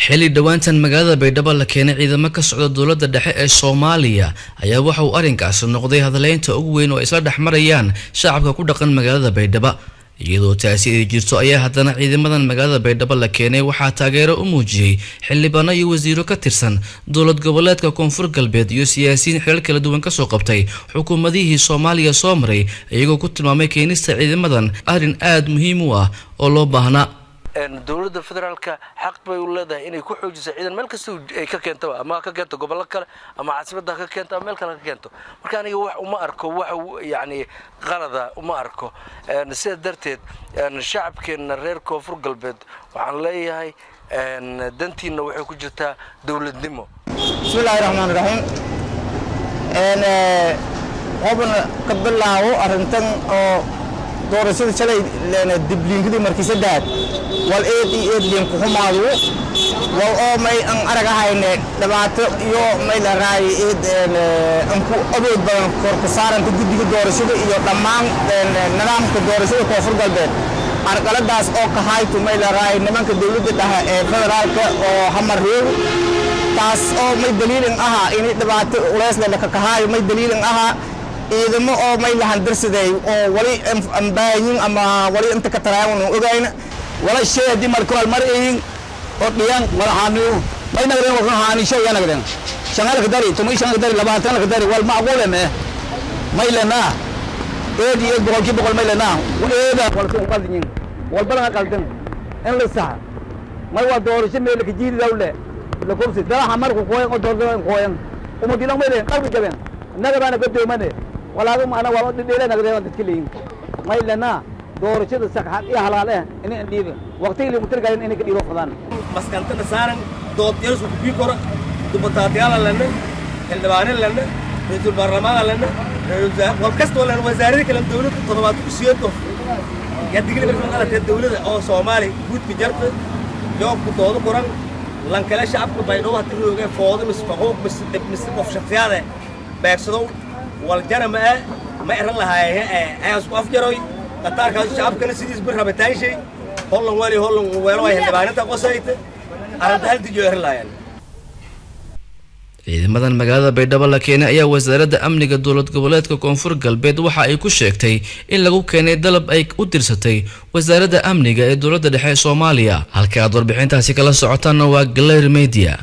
Xilli dhowaantan magaalada Baydhabo la keenay ciidamo ka socda dowladda dhexe ee Soomaaliya ayaa waxa uu arrinkaasi noqday hadleynta ugu weyn oo ay isla dhex marayaan shacabka ku dhaqan magaalada Baydhabo. Iyadoo taasi ay jirto ayaa haddana ciidamadan magaalada Baydhabo la keenay waxaa taageero u muujiyey xildhibaano iyo wasiiro ka tirsan dowlad goboleedka Koonfur Galbeed iyo siyaasiyiin xilal kala duwan kasoo qabtay xukuumadihii Soomaaliya soo maray, iyagoo ku tilmaamay keenista ciidamadan arrin aada muhiim u ah oo loo baahnaa. Dowladda federaalka xaq bay u leedahay inay ku xoojiso ciidan meel kasta ay ka keentaba, ama ka keento gobollo kale, ama caasimadda ka keento, ama meel kale ka keento. Marka aniga wax uma arko, wax yacni qalada uma arko. Sidaa darteed shacabkeenna reer Koonfur Galbeed waxaan leeyahay, dantiinna waxay ku jirtaa dowladnimo. Bismillahi raxmaan raxiim. Qobna ka bilaabo arrintan oo doorashada shalay dibliinkadii markii saddex wal eed iyo eed liin kuxumaadu wal oo may an aragahayne dhibaato iyo may la raay eed an ku awood badan kor ku saaranta guddiga doorashada iyo dhammaan nidaamka doorashada Koonfur Galbeed. Arqaladaas oo kahaytu may la raay nimanka dowladda dhexe ee federaalka oo Hamar reebu, taas oo may daliilin ahaa inay dhibaato culeys leh lakakahaayo. May daliilin ahaa ciidamo oo may lahandirsaday oo wali ambaayin ama wali inta ka taraayan ogayna. Wala shay haddii marka mar eyin oo dhiyan walaxaaniyo may nagdeen wakan haani shay ya nagdeen shangal ka dari, 15 ka dari, 20 ka dari, wal macquule me may lenaa eed iyo eed 100% may lenaa eeda walka qaldin walbana qaldan in la sax may waa doorasho meel ka jiidi dawle la kubsi dalaha marku kooyan oo doorasho kooyan umadilan may leen qalbi jabeen naga baana gadoomane walaaga maana waa dhidheele nagdeen dadka leeyin may lenaa doorashada sax xaq iyo halaal eh inay dhiibin waqtigii lagu tirgayn inay ka dhiibo fadaan. Maskantana saaran dood yarsu kubii kora dubataatyaala lena, xildhibaane lena, ra-iisul baarlamaana lena, wal kastoo lena, wasaarada kale dowladda 78 qof yaa digli marka qalatee dowladda oo Soomaali guudka jarta yoo ku doodo koran lankale. Shacabka Baydhabo hadii roogee foodo mis faquuq mis dhib mis qof shakhsiyaade beegsadow wal jara ma eh ma eran lahaaye ee isku afjaroy qataarkaas. Shacabkana sidiis bir rabitaan shay hollan wali hollan weelo ay xildhibaaninta qosayta arrinta hal dijo eran lahaayeen. Ciidamadan magaalada Baydhabo la keenay ayaa wasaaradda amniga dowlad goboleedka Koonfur Galbeed waxa ay ku sheegtay in lagu keenay dalab ay u dirsatay wasaaradda amniga ee dowladda dhexe ee Soomaaliya. Halka aad warbixintaasi kala socotaanna waa Galer Media.